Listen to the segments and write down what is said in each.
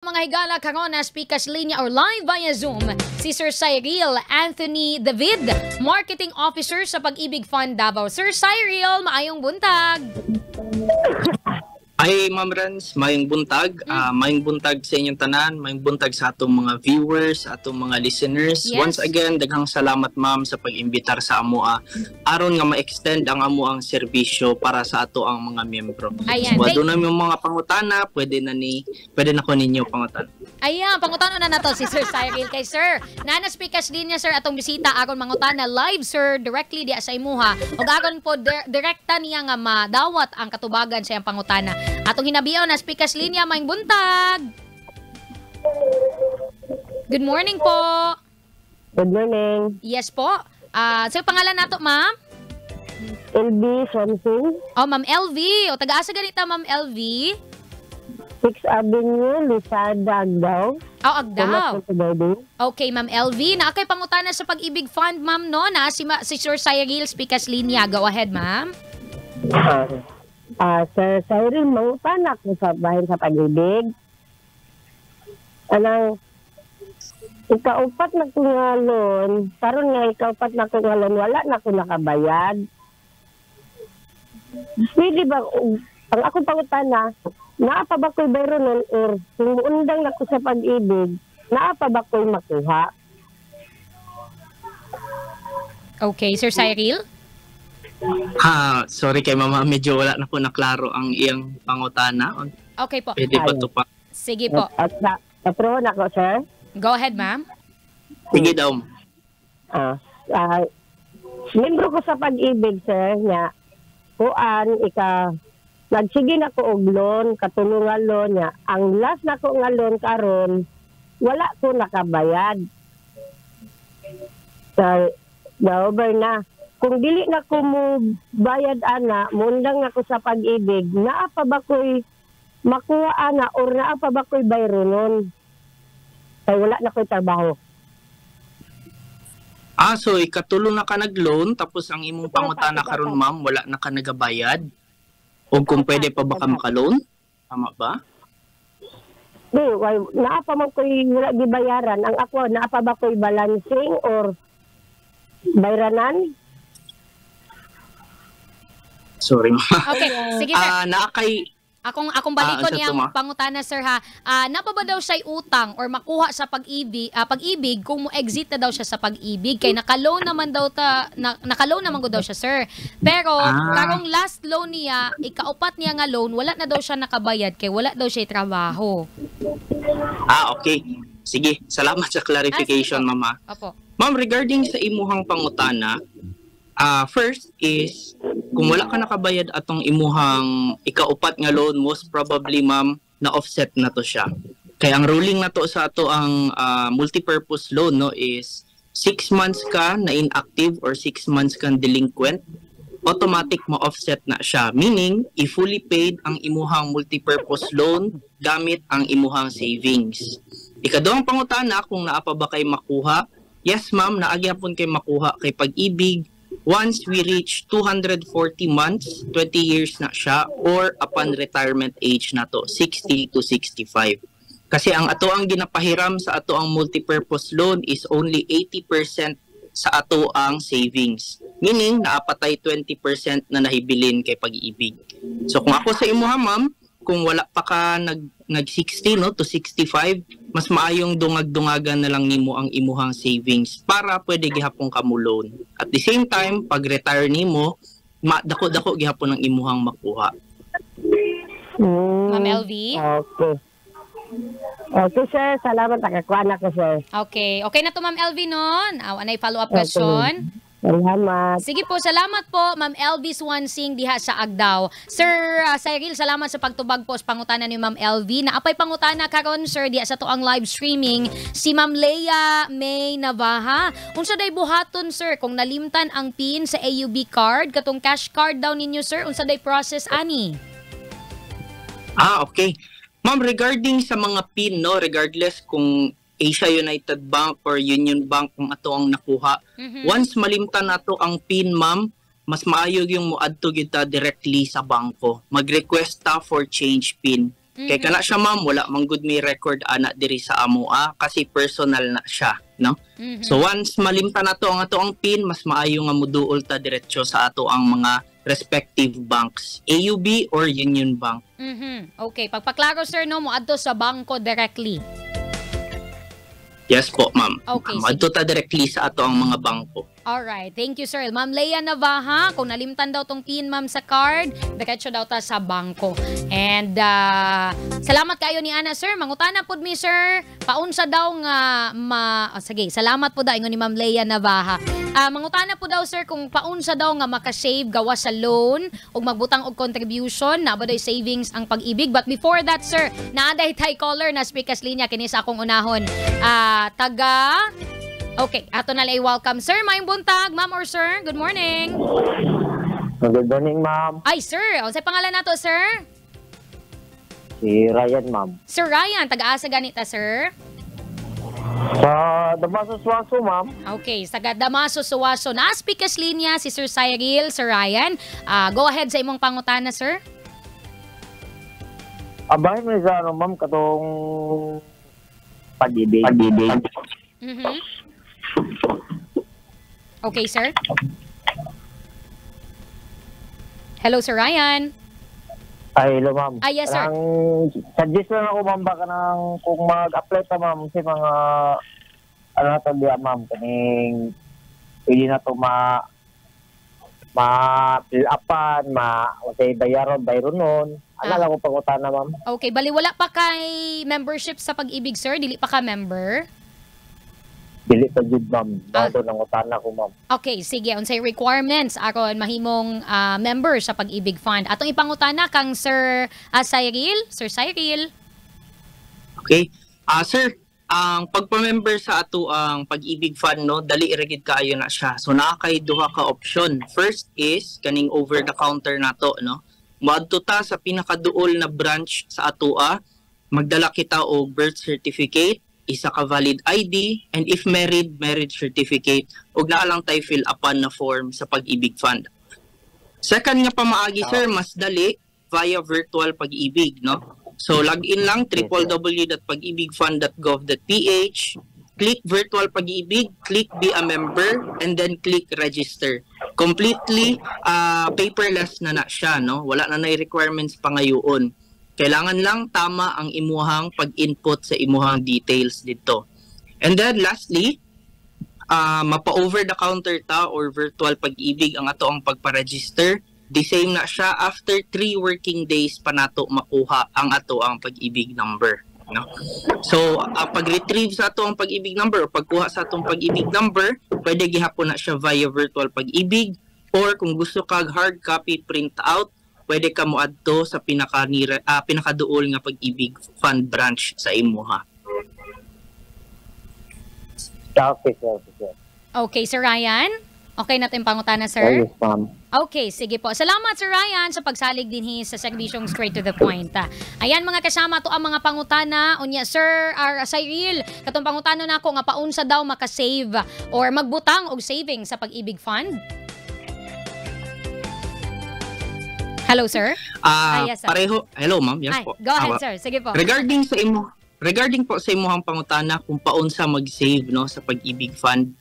Mga higala, karon na speakers linya or live via Zoom si Sir Cyril Anthony David, Marketing Officer sa Pag-ibig Fund Davao. Sir Cyril, maayong buntag. Ay, Ma'am Rans, maayong buntag. Maayong buntag sa inyong tanan, maayong buntag sa atong mga viewers, atong mga listeners. Once again, daghang salamat, ma'am, sa pag-imbitar sa amoa aron nga ma-extend ang amoang serbisyo para sa ato ang mga miyembro. So, aduna yung mga pangutana, pwede na ko ninyo pangutana. Ayan, pangutana na nato si Sir Cyril kay Sir. Nana speakers linya, sir, atong bisita aron mangutana live, sir, directly diya sa imuha. Ug aron po direkta niya nga madawat ang katubagan sa iyang pangutana. Atong hinabiaw na speakers linya, maayong buntag. Good morning po. Good morning. Yes po. Sir, pangalan nato, ma'am? LB Swansing. Oh, Ma'am LV. O, taga-asa ganita, Ma'am LV? 6 Avenue, Lizada, Agdao. Oh, Agdao. Okay, Ma'am LV. Naa kay pangutana sa Pag-ibig Fund, ma'am, no? Na si Sir Cyril speakers linya. Go ahead, ma'am. Sir Cyril, mangutana ko sa bahin sa Pag-ibig. Anang ikaupat na ko nga loan, karon nga ikaupat na ko nga loan, wala na ko nakabayad. Pwede ba, ang akong pangutana, naa pa ba ko'y bayro nun or kung muundang na ko sa Pag-ibig, naa pa ba ko'y makuha? Okay, Sir Cyril? Ha, sorry kay mama, medyo wala na ko naklaro ang iyang pangutana. Okay po. Pwede ba to pa? Sige po. At patro na ko, sir. Go ahead, ma'am. Sige daw. Membro ko sa Pag-ibig, sir, nga kuan ika nagsige na ko og loan, katulungan loan niya. Ang last na ko nga loan karon, wala ko nakabayad. So, na-over na. Kung dili na ko mo bayad ana, mundang na ko sa Pag-ibig, naa pa ba ko'y makuha ana or naa pa ba ko'y bayro nun? Kay wala na ko'y trabaho. So ikatulo na ka nag-loan tapos ang imong pangutana karon, ma'am, wala na ka nagabayad? O kung pwede pa ba ka maka-loan? Tama ba? Di, naa pa man ko'y wala gibayaran. Ang ako, naa pa ba ko'y balancing or bayranan? Sorry, ma'am. Okay, sige, sir. Naa kay Akong balikon Unsa niyang to, ma? pangutana, sir, ha. Napa ba daw siya'y utang or makuha sa Pag-ibig kung mo-exit na daw siya sa Pag-ibig kay naka-loan naman daw ta na, naka-loan naman gud daw siya, sir. Pero karong last loan niya, ikaupat niya nga loan, wala na daw siya nakabayad kay wala daw siya trabaho. Okay. Sige, salamat sa clarification, Sige po. mama. Opo. Ma'am, regarding sa imuhang pangutana, first is kung wala ka nakabayad atong imuhang ikaupat nga loan, most probably, ma'am, na offset na to siya. Kaya ang ruling na to sa ato ang multipurpose loan, no, is 6 months ka na inactive or 6 months kang delinquent, automatic ma-offset na siya. Meaning, i-fully paid ang imuhang multipurpose loan gamit ang imuhang savings. Ikaduhang pangutana, kung naa pa ba kay makuha? Yes, ma'am, naagyapon kay makuha kay Pag-ibig once we reach 240 months, 20 years na siya, or upon retirement age na to, 60 to 65. Kasi ang ato ang ginapahiram sa ato ang multipurpose loan is only 80% sa ato ang savings. Meaning, naapatay 20% na nahibilin kay Pag-ibig. So kung ako sa imuha, ma'am, kung wala pa ka nag 60, no, to 65, mas maayong dungag-dungagan na lang nimo ang imuhang savings para pwede gihapon ka mo loan. At the same time, pag retire nimo, dako-dako gihapon ang imuhang makuha. Ma'am LV? Okay. Okay, sir. Salamat. Nakakuha na ko, sir. Okay. Okay na to, Ma'am LV, no? Anay follow-up Okay. question? Salamat. Sige po, salamat po, Ma'am LV Swansing diha sa Agdao. Sir Cyril, salamat sa pagtubag po sa pangutana ni Ma'am LV. Naapay pangutana karon, sir, diha sa tuang live streaming si Ma'am Leia May Navaja. Unsa day buhaton, sir, kung nalimtan ang PIN sa AUB card, katong cash card daw ninyo, sir, unsa day process ani? Okay. Ma'am, regarding sa mga PIN, no, regardless kung Asia United Bank or Union Bank kung ato ang nakuha, once malimtan nato ang PIN, ma'am, mas maayo yung moadto kita directly sa bangko. Mag-request ta for change PIN. Kay kana siya, ma'am, wala man gud may record ana diri sa amoa kasi personal na siya, no? So once malimtan nato ang ato ang PIN, mas maayo nga muduol ta diretso sa ato ang mga respective banks, AUB or Union Bank. Okay, pagpaklaro, sir, no, moadto sa bangko directly. Yes po, ma'am. Okay, sige. Adto ta directly sa ato ang mga bangko. Alright, thank you, sir. Ma'am Leia Navaja, kung nalimtan daw tong PIN, ma'am, sa card, diretso daw ta sa bangko. And salamat kayo ni Ana, sir. Mangutana pud mi, sir. Paunsa daw nga ma oh, sige, salamat po daw ingon ni Ma'am Leia Navaja. Mangutana po daw, sir, kung paunsa daw nga makasave gawas sa loan ug magbutang og contribution, naa ba daw savings ang Pag-ibig? But before that, sir, naa day tay caller na speakers linya kini sa akong unahon. Taga Okay, ato na lang i-welcome. Sir, maayong buntag, ma'am or sir. Good morning. Good morning, ma'am. Ay, sir, unsay pangalan nato, sir? Si Ryan, ma'am. Sir Ryan, taga-asa ganita, sir? Sa Damaso Suazo, ma'am. Okay, sa Damaso Suazo. Na speakers linya si Sir Cyril, Sir Ryan. Go ahead sa imong pangutana, sir. Abahin mo sa ano, ma'am, katong Pag-ibig. Pag-ibig. Okay, sir. Hello, Sir Ryan. Ay, hello, ma'am. Ah, yes, sir. Ang suggest lang ako, ma'am, baka nang kung mag-apply ta, ma'am, sa mga ano na to diya, ma'am, kaning pwede na to ma ma fill upan, ma okay, bayaron, bayron nun. Ano lang ako pangutana, ma'am. Okay, bali wala pa kay membership sa Pag-ibig, sir? Dili pa ka member? Dili pa jud, ma'am. Bago nang utana ko, ma'am. Okay, sige. Unsay requirements aron mahimong member sa Pag-ibig Fund? Atong ipangutana kang Sir Cyril, Sir Cyril. Okay? Sir, ang pagpa-member sa ato ang Pag-ibig Fund, no, dali ra gid kaayo na siya. So naa kay duha ka option. First is kaning over the counter nato, no. Moadto ta sa pinakaduol na branch sa atoa, magdala kita og birth certificate, isa ka valid ID, and if married, marriage certificate, ug naa lang tay fill upan na form sa Pag-ibig Fund. Second nga pamaagi, sir, mas dali via virtual Pag-ibig, no? So log in lang www.pagibigfund.gov.ph, click virtual Pag-ibig, click be a member, and then click register. Completely paperless na na siya, no? Wala na na requirements pa ngayon. Kailangan lang tama ang imuhang pag-input sa imuhang details dito. And then lastly, mapa-over the counter ta or virtual Pag-ibig ang ato ang pagpa-register. The same na siya, after 3 working days pa nato makuha ang ato ang Pag-ibig number, no? So, ang pag-retrieve sa ato ang Pag-ibig number o pagkuha sa atong Pag-ibig number, pwede gihapon na siya via virtual Pag-ibig or kung gusto kag hard copy print out, pwede ka moadto sa pinakaduol nga Pag-ibig Fund branch sa imuha. Okay, sir. Okay, sir. Okay, Sir Ryan. Okay natin pangutana, sir? Yes, ma'am. Okay, sige po. Salamat, Sir Ryan, sa pagsalig dinhi sa serbisyong Straight to the Point. Ayan, mga kasama, to ang mga pangutana. Unya, Sir Cyril, katong pangutana nako nga paunsa daw makasave or magbutang og saving sa Pag-ibig Fund? Hello, sir? Yes, sir. Pareho. Hello, ma'am. Yes Ay, po. Go ahead, sir. Sige po. Regarding po sa imuhang pangutana kung paunsa mag-save, no, sa Pag-ibig Fund,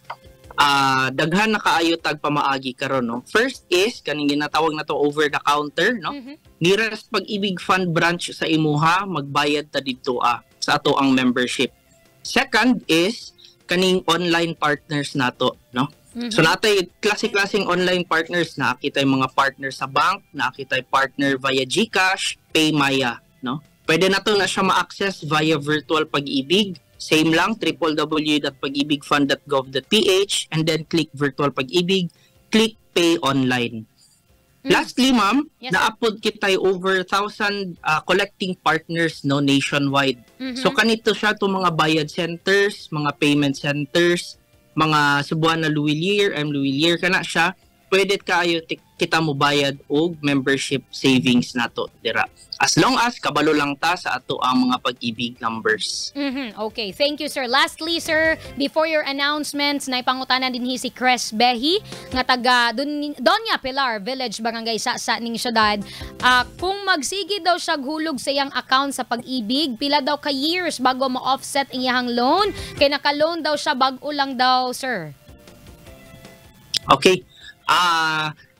daghan na kaayo tag pamaagi karon, no. First is kaning ginatawag na to over the counter, no. Nearest Pag-ibig Fund branch sa imuha, magbayad ta didto sa ato ang membership. Second is kaning online partners nato, no. So natay klase-klaseng online partners, nakita yung mga partner sa bank, nakita yung partner via GCash, Paymaya, no. Pwede na to na siya ma-access via virtual Pag-ibig. Same lang, www.pagibigfund.gov.ph and then click virtual Pag-ibig, click pay online. Lastly, ma'am, Yes, sir. na-upload kita over 1,000 collecting partners, no, nationwide. So kanito siya to mga bayad centers, mga payment centers, mga Cebuana Lhuillier, M Lhuillier kana siya, pwede kaayo kita mo bayad og membership savings nato dira. As long as kabalo lang ta sa ato ang mga Pag-IBIG numbers. Okay, thank you, sir. Lastly, sir, before your announcements, naipangutanan din hi si Cres Behi nga taga Doña Pilar Village, Barangay Sasa ning syudad. Kung magsige daw siya hulog sa iyang account sa Pag-IBIG, pila daw ka years bago ma-offset ang iyang loan? Kay naka-loan daw siya, bag-o lang daw, sir. Okay.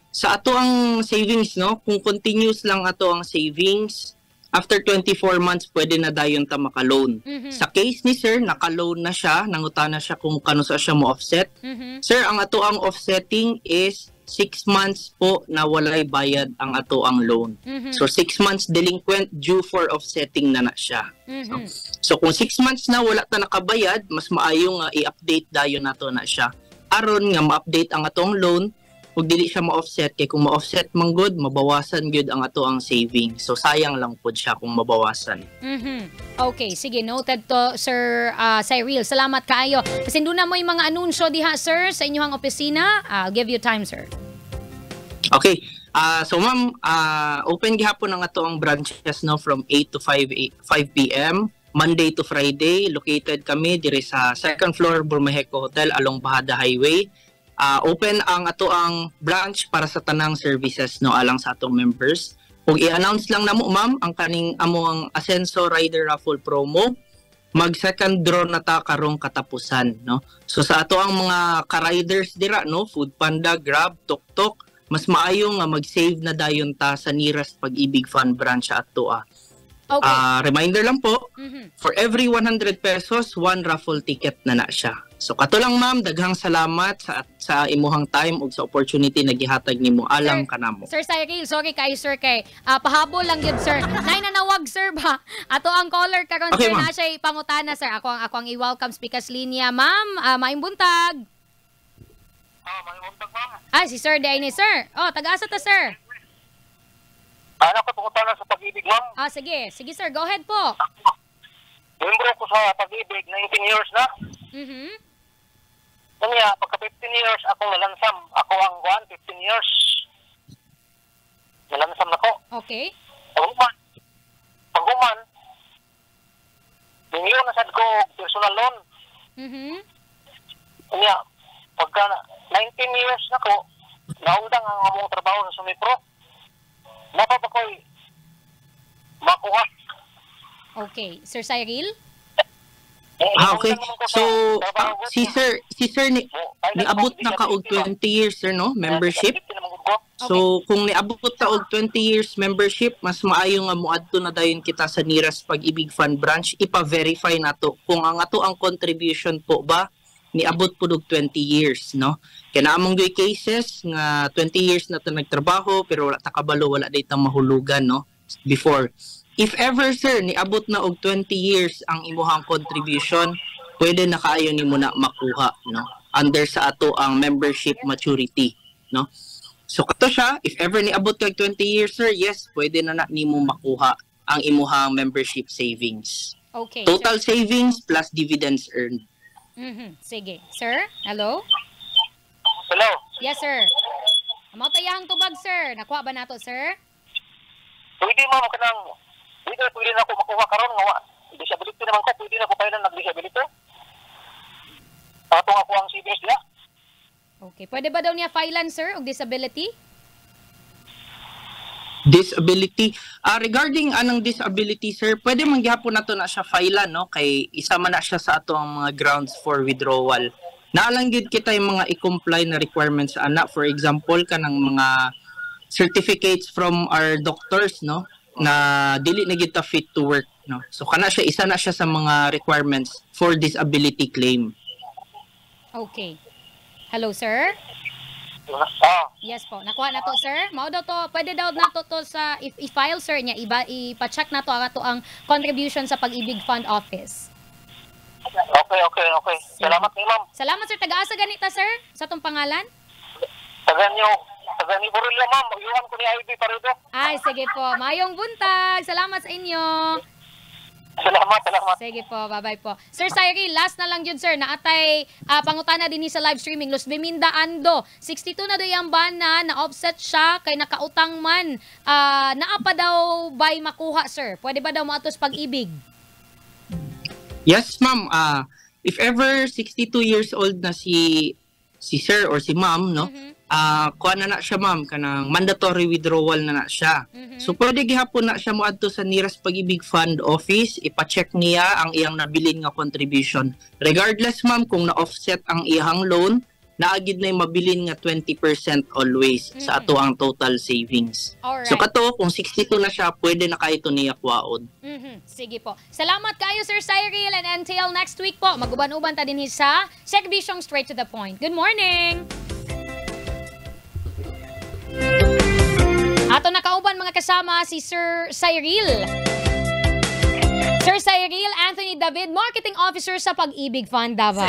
Sa ato ang savings, no, kung continuous lang ato ang savings, after 24 months pwede na dayon ta maka-loan. Sa case ni sir, naka-loan na siya, nangutana siya kung kanusa siya mo offset. Sir, ang ato ang offsetting is 6 months po na walay bayad ang ato ang loan. So 6 months delinquent, due for offsetting na na siya. So kung 6 months na wala ta nakabayad, mas maayo nga i-update dayon nato na siya. Aron nga ma-update ang atong loan ug dili siya ma-offset, kay kung ma-offset man gud, mabawasan gyud ang ato ang saving. So sayang lang pud siya kung mabawasan. Okay, sige, noted to, Sir Cyril. Salamat kaayo. Kasi doon na mo yung mga anunsyo diha, sir, sa inyong opisina. I'll give you time, sir. Okay. So ma'am, open gihapon ang ato ang branches, no, from 8 to 5 p.m. Monday to Friday. Located kami diri sa second floor, Bormaheco Hotel, along Bajada Highway. Open ang ato ang branch para sa tanang services, no, alang sa atong members. Ug i-announce lang namo, ma'am, ang kaning amo ang Asenso Rider Raffle promo, mag second draw na ta karong katapusan, no. So sa ato ang mga ka-riders dira, no, Food Panda, Grab, Tok-Tok, mas maayo nga mag-save na dayon ta sa nearest Pag-IBIG Fund branch sa ato ah. Reminder lang po, for every 100 pesos, one raffle ticket na na siya. So kato lang, ma'am, daghang salamat sa imuhang time ug sa opportunity na gihatag nimo alang Sir, kanamo. Sir Cyril, sorry kay sir kay pahabol lang gyud, sir. Nay nanawag, sir, ba? Ato ang caller karon, Okay, sir, ma'am. Na siya pangutana, sir. Ako ang i-welcome speakers linya, ma'am. Maayong buntag. Ah, may buntag, ma'am. Ah, si Sir diay ni, sir. Oh, taga-asa ta, sir? Ano ko pangutana sa Pag-IBIG, ma'am? Ah, sige. Sige, sir, go ahead po. Membro ko sa Pag-IBIG, 19 years na. Kanya, pagka 15 years akong nalansam. Ako ang kuan, 15 years. Nalansam na ko. Paghuman, ninyo na sad ko personal loan. Kanya, pagka 19 years na ko, naundang ang among trabaho sa Sumipro. Napa ba ko'y makuha? Okay. Sir Cyril? Ah, okay. So, si sir ni niabot na ka og 20 years, sir, no, membership. So, kung niabot ta og 20 years membership, mas maayo nga moadto na dayon kita sa nearest Pag-IBIG Fund branch, ipa-verify nato kung ang ato ang contribution po ba niabot pud og 20 years, no? Kay naa man gyud cases nga 20 years na ta nagtrabaho pero wala ta kabalo, wala day ta mahulugan, no, before. If ever, sir, niabot na og 20 years ang imuhang contribution, pwede na kaayo nimo na makuha, no, under sa ato ang membership maturity, no? So kato siya, if ever niabot kag 20 years, sir, yes, pwede na na nimo makuha ang imuhang membership savings. Total savings plus dividends earned. Sige. Sir? Hello? Hello? Yes, sir. Mao tayang tubag, sir. Nakuha ba nato, sir? Pwede, ma'am, kanang pwede na ako makuha karon nga disability naman ko, pwede na ko kailan nag-disability. Atong ako ang CBS diya. Okay. Pwede ba daw niya filean, sir, og disability? Disability. Regarding anong disability, sir, pwede man gihapon nato na siya filean, no, kay isa man na siya sa ato ang mga grounds for withdrawal. Naalang gyud kita yung mga i-comply na requirements ana. For example, kanang mga certificates from our doctors, no, na dili na gyud ta fit to work, no. So kana siya, isa na siya sa mga requirements for disability claim. Okay. Hello, sir? Ah. Yes po. Nakuha na to, sir. Mao daw to, pwede daw nato to sa if i-file, sir, niya, iba ipa-check na to ang ato ang contribution sa Pag-IBIG Fund Office. Okay. Salamat ni ma'am. Salamat, sir. Taga-asa ganita, sir, sa tong pangalan? Taga niyo, taga ni Borillo, ma'am. Uyuhan ko ni Ivy Paredo. Ay, sige po. Mayong buntag. Salamat sa inyo. Salamat, salamat. Sige po, bye-bye po. Sir Cyril, last na lang yun, sir. Naatay pangutana din sa live streaming. Los Biminda Ando, 62 na doy ang bana, na-offset siya kay nakautang man. Naa pa daw bay makuha, sir? Pwede ba daw moadto sa Pag-ibig? Yes, ma'am. If ever 62 years old na si sir or si ma'am, no? Kuha na na siya, ma'am, kanang mandatory withdrawal na na siya. So pwede gihapon na siya moadto sa nearest Pag-ibig Fund office, ipa-check niya ang iyang nabilin nga contribution. Regardless, ma'am, kung na-offset ang iyang loan, naa gyud na mabilin nga 20% always sa ato ang total savings. So kato, kung 62 na siya, pwede na kayo to niya kuwaon. Sige po. Salamat kayo, Sir Cyril, and until next week po, maguban-uban ta din sa serbisyong Straight to the Point. Good morning! Ato nakauban, mga kasama, si Sir Cyril. Sir Cyril Anthony David, Marketing Officer sa Pag-ibig Fund Davao.